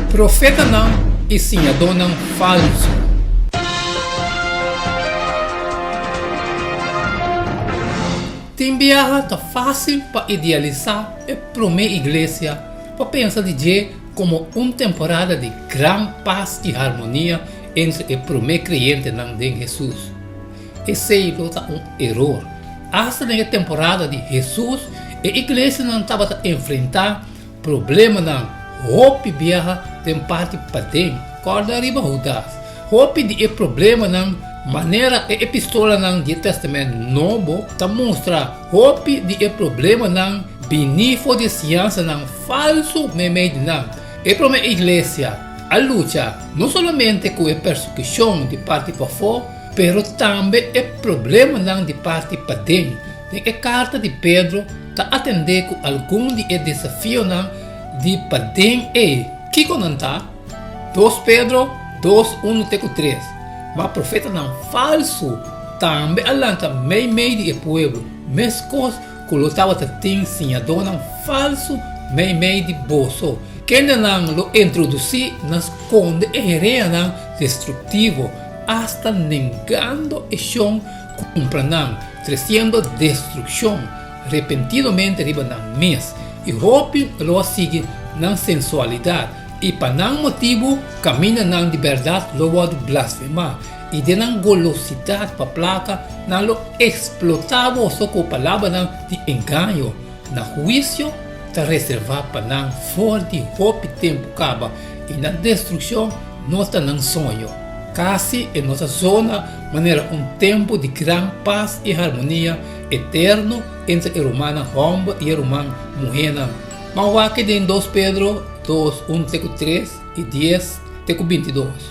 Profetanan i siñadónan falsu. Tin biaha ta fásil pa idealisá e promé iglesia, pa pensa di dje komo un temporada di gran pas i harmonia entre e promé kreyentenan den Hesus. Esei lo ta un eror. Asta den e temporada di Hesus, e iglesianan tabata enfrentá problemanan hopi biaha den parti paden. Kòrda riba Hudas. Hopi di e problemanan, manera e epistolanan di e Tèstamènt Nobo ta mustra, hopi di e problemanan bini for di e siansanan falsu meimei di nan. E promé iglesia a lucha no solamente ku e persekushon di parti pafó, pero tambe e problemanan di parti paden. Den e karta di Pedro ta atendé ku algun di e desafionan di paden ei. Kiko nan ta? Dos Pedro dos, unu te ku tres, Ma profetanan falsu tambe a lanta meimei di e pueblo, meskos ku lo tabata tin siñadónan falsu meimei di boso, kendenan lo introdusí na skonde e hereanan destruktivo, asta nengando e shon ku kumpra nan, tresiendo destrukshon repentidomente riba nan mes, i hopi lo a sigui nan sensualidat, i pa nan motibu kamindanan di bèrdat lo wòrdu blasfemá, i den nan golosidat pa plaka nan lo eksplotá boso ku palabranan di engaño. Nan huisio ta reservá pa nan for di hopi tempu kaba, i nan destrukshon no ta nan soño. Kasi e no ta zona manera un tempu di gran pas i harmonia eterno entre e rumannan hòmber i e ruman muhénan. Ban wak den Dos Pedro dos, un te ku tres i dies te ku bintidos.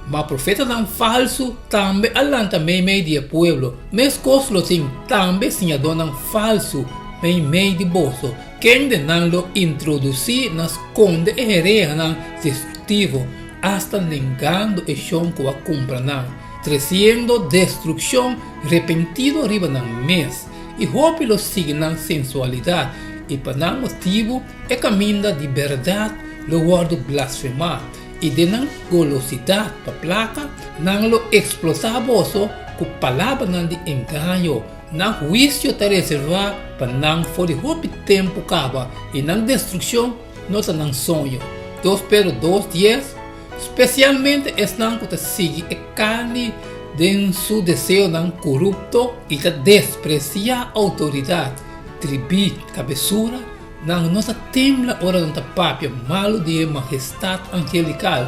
Ma profetanan falsu tambe a lanta meimei di e pueblo, meskos lo tin tambe siñadónan falsu meimei di boso, kende nan lo introdusí na skonde e herehanan destruktivo, asta nengando e shon ku a kumpra nan, tresiendo destrukshon repentido riba nan mes. I hopi lo sigui nan sensualidat, i pa nan motibu e kaminda di bèrdat lo wòrdu blasfemá, i den nan golosidat pa plaka nan lo eksplotá boso ku palabranan di engaño. Nan huisio ta reservá pa nan for di hopi tempu kaba, i nan destrukshon no ta nan soño. Dos Pedro dos, dies. Spesialmente esnan ku ta sigui e karni den su deseonan korupto i ta despresiá outoridat, tribí kabesura, nan no ta tembla ora nan ta papia malu di e mahestat angelikal,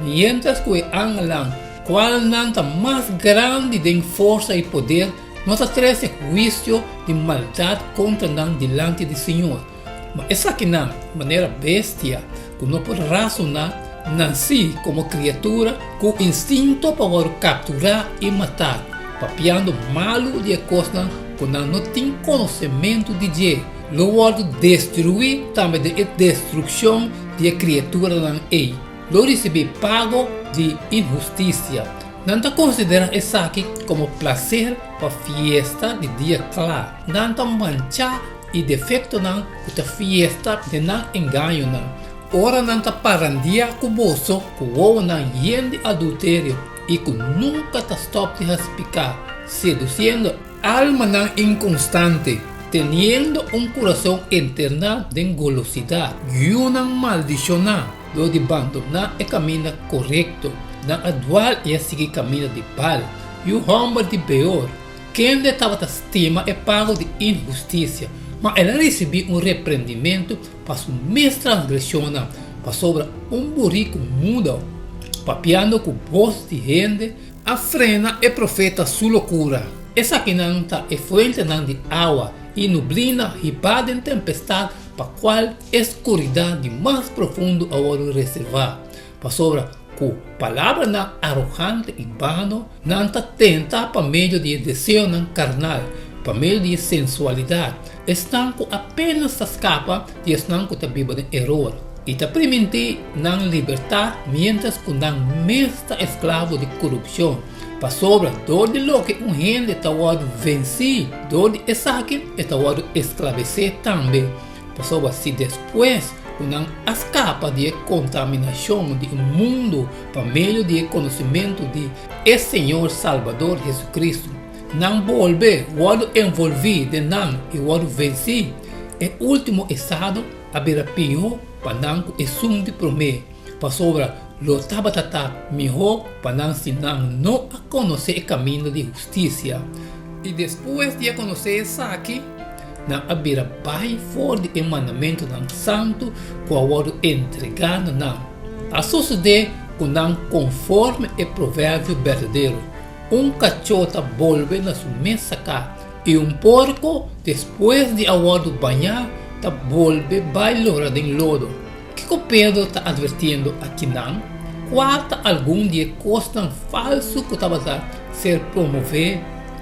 miéntras ku e angelnan, kualnan ta mas grandi den forsa i poder, no ta trese huisio di maldat kontra nan dilanti di Señor. Ma esakinan, manera bestia ku no por rasoná, nansí komo kriatura ku instinto pa wòrdu kapturá i matá, papiando malu di e kosnan ku nan no tin konosementu di dje, lo wòrdu destruí tambe den e destrukshon di e kriaturanan ei, lo risibí pago di inhustisia. Nan ta konsiderá esaki komo plaser pa fiesta di dia kla. Nan ta manchá i defektonan ku ta fiesta den nan engañonan, ora nan ta parandiá ku boso ku wowonan yen di adulterio i ku nunka ta stòp di hasi piká, sedusiendo almanan inkonstante, teniendo un kurason enterná den golosidat, yunan maldishoná dor di bandoná e kaminda korekto, nan a dual i a sigui kaminda di Baal, yu hòmber di Beor. Kende tabata stima e pago di inhustisia, ma el a risibí un reprendimentu pa su mes transgreshonnan, pasobra un buriku mudo, papiando ku bos di hende, a frena e profeta su lokura. Esakinan ta e fuentenan di awa i nublina hibá den tempestat pa kual e skuridat di mas profundo a wòrdu reservá, pasobra Ku palabranan arogante i bano, nan ta tenta pa medio di e deseonan karnal, pa medio di e sensualidat, esnan ku apenas ta skapa di esnan ku ta biba den eror, i ta primintí nan libertat miéntras ku nan mes ta esklavo di korupshon. Pasobra dor di loke un hende ta wòrdu vensí dor di esaki, e ta wòrdu esklabesé tambe. Pasobra si despues. ku nan a skapa di e kontaminashon di e mundu pa medio di e konosementu di e Señor Salbador Jesucristo, nan bolbe wòrdu envolví den nan i wòrdu vensí, e último estado a bira pió pa nan ku esun di promé, pasobra lo tabata ta mihó pa nan si nan no a konosé e kaminda di hustisia, i despues di a konosé esaki, Nan a bira bai for di e mandamentunan santu ku a wòrdu entregá na nan. A sosodé ku nan konforme e proverbio berdadero, Un kachó ta bolbe na su mes saká, i un porko, despues di a wòrdu bañá, ta bolbe bai lora den lodo. Kiko Pedro ta atvertiendo akinan? Kua ta algun di e kosnan falsu ku tabata ser promové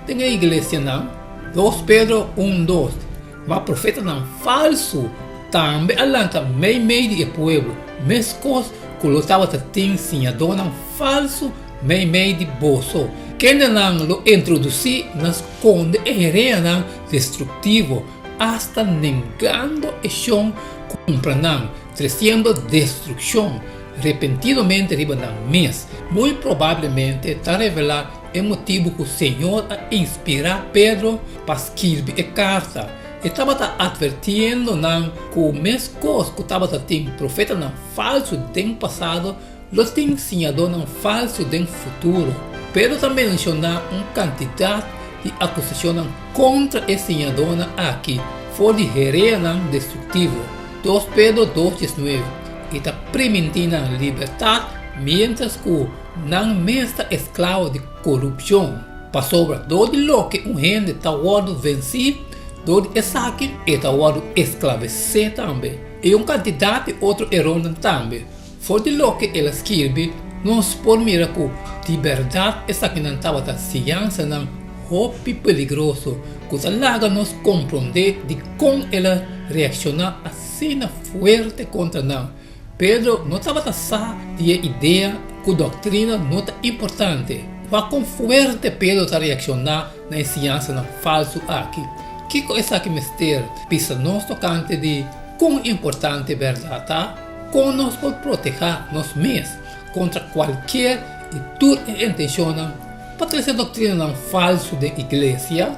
den e iglesianan? Dos Pedro un dos, Ma profetanan falsu tambe a lanta meimei di e pueblo, meskos ku lo tabata tin siñadónan falsu meimei di boso, kendenan lo introdusí na skonde e hereanan destruktivo, asta nengando e shon ku kumpra nan, tresiendo destrukshon repentidamente riba nan mes. Muy probablemente ta revelá E motibu ku Señor a inspirá Pedro pa skirbi e karta, e tabata atvertiendo nan ku meskos ku tabata tin profetanan falsu den pasado, lo tin siñadónan falsu den futuro. Pedro ta menshoná un kantidat di akusashonnan kontra e siñadónan aki for di hereanan destruktivo, Dos Pedro dos diesnuebe, i ta primintí nan libertat miéntras ku Nan mes ta esklabo di korupshon, pasobra dor di loke un hende ta wòrdu vensí, dor di esaki e ta wòrdu esklabesé tambe. I un kantidat di otro erornan tambe. For di loke el a skirbi, nos por mira ku di bèrdat esakinan tabata siñansanan hopi peligroso ku ta laga nos komprondé dikon el a reakshoná asina fuerte kontra nan. Pedro no tabata sa di e idea ku doktrina no ta importante. Wak kon fuerte Pedro ta reakshoná na e siñansanan falsu aki. Kiko esaki mester bisa nos tokante di kon importante bèrdat ta? Kon nos por protehá nos mes kontra kualkier i tur e intenshonnan pa trese doktrinanan falsu den iglesia?